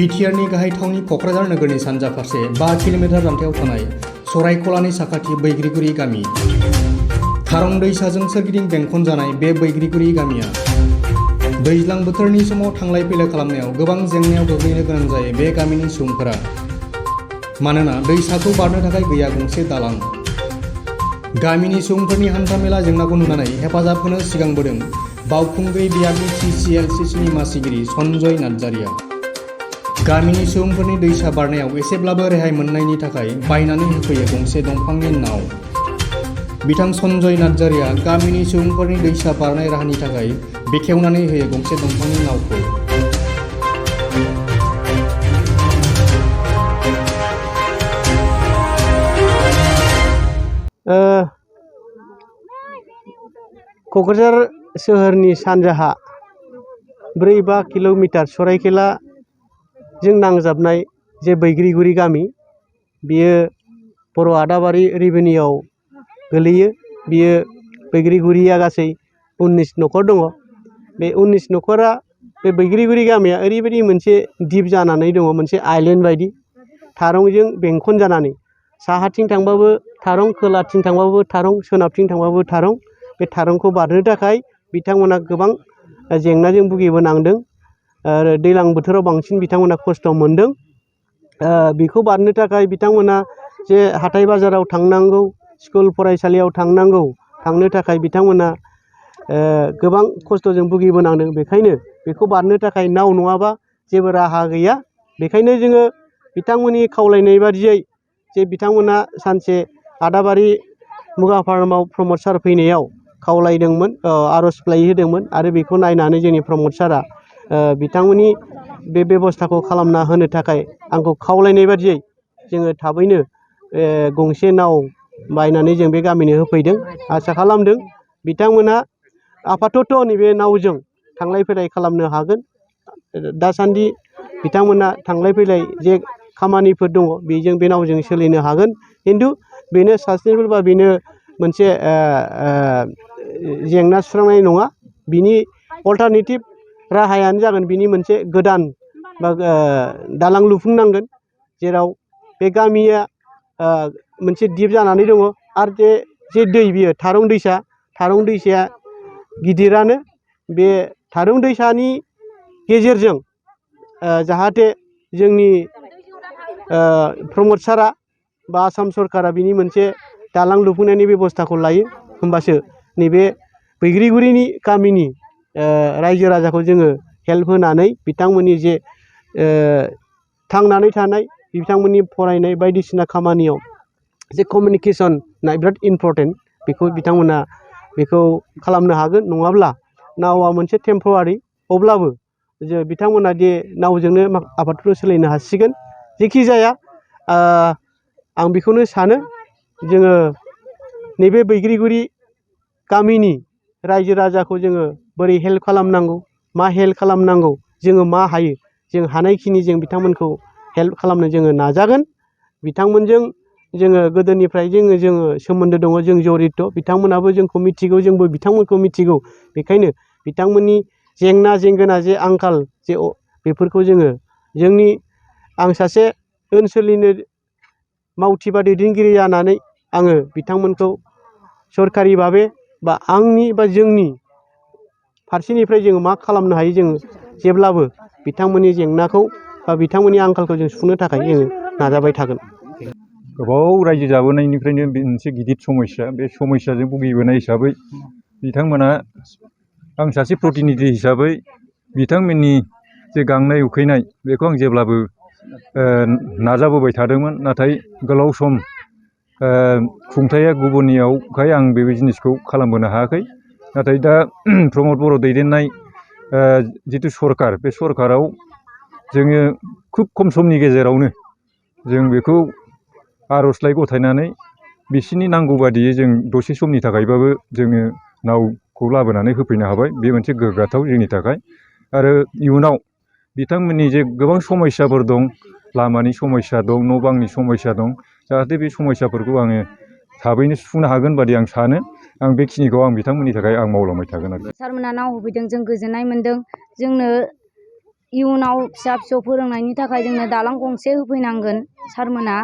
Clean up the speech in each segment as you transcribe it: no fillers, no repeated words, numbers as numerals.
बिटिआरनि गाहाय थावनि क'क्राझार नोगोरनि सानजा फारसे 5 किल'मिटार जानथायाव थानाय सरायखलानि साखाथि बैग्रिगुरि गामि। थारं दैसाजों सोरगिदिं बेंखनजानाय बे बैग्रिगुरि गामिया दैज्लां बोथोरनि समाव थांलाय फैलाय खालामनायाव गोबां जेंनायाव गोग्लैनो गोनां जायो बे गामिनि सुबुंफोरा। मानोना दैसाखौ बारनो थाखाय गैया गंसे दालां। गामिनि सुबुंफोरनि हान्थामेला जेंनाखौ नुनानै हेफाजाब होनो सिगांबोदों बावखुंग्रि बियाबनि CCLCCनि मासिगिरि सन्जय नार्जारिया। गामिनि सुबुंफोरनि दैसा बारनायाव एसेब्लाबो रेहाय मोननायनि थाखाय बायनानै होफैयो गंसे दंफांनि नाव। बिथां सन्जय नार्जारिया गामिनि सुबुंफोरनि दैसा बारनाय राहानि थाखाय बेखेवनानै होयो गंसे दंफांनि नावखौ। क'क्राझार सोहोरनि सानजाहा 4-5 किल'मिटार सरायखेलाजों नांजाबनाय जे बैग्रिगुरि गामि, बियो बर' आदाबारि रेभिनिउआव गोलैयो। बियो बैग्रिगुरिया गासै 19 न'खर दङ। बे 19 न'खरा बे बैग्रिगुरि गामिया ओरैबायदि मोनसे दिप जानानै दङ, मोनसे आइलेन्ड बायदि थारंजों बेंखन जानानै। साहाथिं थांबाबो थारं, खोलाथिं थांबाबो थारं, सोनाबथिं थांबाबो थारं। बे थारंखौ बारनो थाखाय बिथांमोना गोबां जेंनाजों भुगिबोनांदों आरो दैज्लां बोथोराव बांसिन बिथांमोना खस्थ' मोनदों। बेखौ बारनो थाखाय बिथांमोना जे हाथाय बाजाराव थांनांगौ, स्कुल फरायसालियाव थांनो थाखाय बिथांमोना गोबां खस्थ'जों भुगिबोनांदों। बेखायनो बेखौ बारनो थाखाय नाव नङाबा जेबो राहा गैया। बेखायनो जोङो बिथांमोननि खावलायनाय बादियै जे बिथांमोना सानसे आदाबारि मुगा फार्माव प्रमद सार फैनायाव खावलायदोंमोन, आर'ज बिलाइ होदोंमोन आरो बेखौ नायनानै जोंनि प्रमद सारा बिथांमोननि बे बेबस्थाखौ खालामना होनो थाखाय आंखौ खावलायनाय बादियै जोङो थाबैनो गंसे नाव बायनानै जों बे गामिनो होफैदों। आसा खालामदों बिथांमोना आपातत' नैबे नावजों थांलाय फैलाय खालामनो हागोन। दासान्दि बिथांमोना थांलाय फैलाय जे खामानिफोर दङ बेजों बे नावजों सोलिनो हागोन। खिन्थु बेनो सास्टेनेबल बा बेनो मोनसे जेंना सुस्रांनाय नङा। बिनि अल्टारनेटिभ राहायानो जागोन बिनि मोनसे गोदान बा दालां लुफुंनांगोन, जेराव बे गामिया मोनसे दिप जानानै दङ। आरो जे दै बियो थारं दैसाया गिदिरानो। बे थारं दैसानि गेजेरजों जाहाथे जोंनि प्रमद सारा बा आसाम सरकारा बिनि मोनसे दालां लुफुंनायनि बेबस्थाखौ लायो, होमबासो नैबे बैग्रिगुरिनि गामिनि रायजो राजाखौ जोङो हेल्प होनानै बिथांमोननि जे थांनानै थानाय, बिथांमोननि फरायनाय बायदिसिना खामानियाव जे कमिउनिकेसन बिराद इम्परटेन्ट, बेखौ बिथांमोना बेखौ खालामनो हागोन। नङाब्ला नावा मोनसे टेम्परारि, अब्लाबो जे बिथांमोना जे नावजोंनो आबादफोरखौ सोलिनो हासिगोन। जेखि जाया आं बेखौनो सानो, जोङो नैबे बैग्रिगुरि गामिनि रायजो राजाखौ जोङो बोरै हेल्प खालामनांगौ, मा हेल्प खालामनांगौ, जोङो मा हायो, जों हानायखिनि जों बिथांमोनखौ हेल्प खालामनो जोङो नाजागोन। बिथांमोनजों जोङो गोदोनिफ्राय जोङो सोमोन्दो दङ, जों जरित। बिथांमोनाबो जोंखौ मिथिगौ, जोंबो बिथांमोनखौ मिथिगौ। बेखायनो बिथांमोननि जेंना जेंगोना जे आंखाल जे बेफोरखौ आं सासे ओनसोलनिनो मावथि बा दैदेनगिरि जानानै आङो बिथांमोनखौ सरकारि भाबे बा आंनि बा जोंनि फारसेनिफ्राय जोङो मा खालामनो हायो, जोङो जेब्लाबो बिथांमोननि जेंनाखौ बा बिथांमोननि आंखालखौ जों सुफुंनो थाखाय जोङो नाजाबाय थागोन। गोबाव रायजो जाबोनायनिफ्रायनो बे मोनसे गिदिर समस्या, बे समस्याजों भुगिबोनाय हिसाबै बिथांमोना, आं सासे प्रतिनिधि हिसाबै बिथांमोननि जे गांनाय उखैनाय बेखौ आं जेब्लाबो नाजाबोबाय थादोंमोन। नाथाय गोलाव सम खुंथाया गुबुननियावखाय आं बे जिनिसखौ खालामबोनो हायाखै। नाथाय दा प्रमद बर' दैदेननाय जिथु सरकार, बे सरकाराव जोङो खुब खम समनि गेजेरावनो जों बेखौ आर'जलाइ गथायनानै बिसोरनि नांगौ बादियै जों दसे समनि थाखायबाबो जोङो नावखौ लाबोनानै होफैनो हाबाय। बे मोनसे गोग्गाथाव जोंनि थाखाय। आरो इयुनाव बिथांमोननि जे गोबां समस्याफोर दं, लामानि समस्या दं, न' बांनि समस्या दं, जाहाथे बे समस्याफोरखौ आङो थाबैनो सुफुंनो हागोन बादि आं सानो। आं बेखिनिखौ आं बिथांमोननि थाखाय आं मावलांबाय थागोन आरो। सारमोना नाव होफैदों, जों गोजोननाय मोन्दों। जोंनो इयुनाव फिसा फिसौ फोरोंनायनि थाखाय जोंनो दालां गंसे होफैनांगोन सारमोना।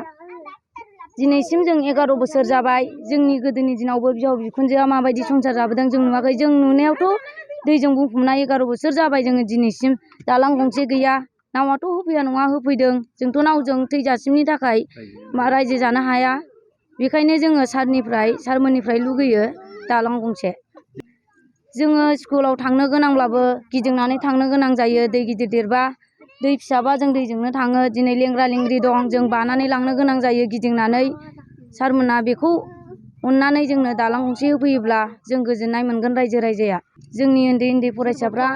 दिनैसिम जों 11 बोसोर जाबाय। जोंनि गोदोनि दिनावबो बिहाव बिखुनजोआ माबायदि संसार जाबोदों जों नुवाखै। जों नुनायावथ' दैजों बुंफबनाय 11 बोसोर जाबाय जोङो दिनैसिम दालां गंसे गैया। नावाथ' होफैया नङा होफैदों। जोंथ' नावजों थैजासिमनि थाखाय रायजो जानो हाया। बेखायनो जोङो सारमोननिफ्राय लुगैयो दालां गंसे। जोङो स्कुलाव थांनो गोनांब्लाबो गिदिंनानै थांनो गोनां जायो। दै गिदिर देरबा, दै फिसाबा जों दैजोंनो थाङो। दिनै लेंग्रा लेंग्रि दं, जों बानानै लांनो गोनां जायो गिदिंनानै। सारमोना बेखौ अननानै जोंनो दालां गंसे होफैयोब्ला जों गोजोननाय मोनगोन रायजो राजाया। जोंनि उन्दै उन्दै फरायसाफ्रा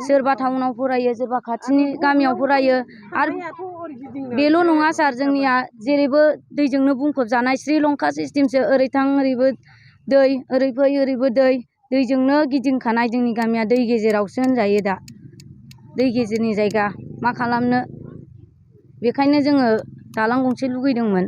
सोरबा टाउनाव फरायो, सोरबा खाथिनि गामियाव फरायो। आरो बेल' नङा सार, जोंनिया जेरैबो दैजोंनो बुंफबजानाय श्रीलंका सिस्टेमसो। ओरै थां ओरैबो दै, ओरै फै ओरैबो दै। दैजोंनो गिदिंखानाय जोंनि गामिया दै गेजेरावसो होनजायो दा। दै गेजेरनि जायगा मा खालामनो। बेखायनो जोङो दालां गंसे लुगैदोंमोन।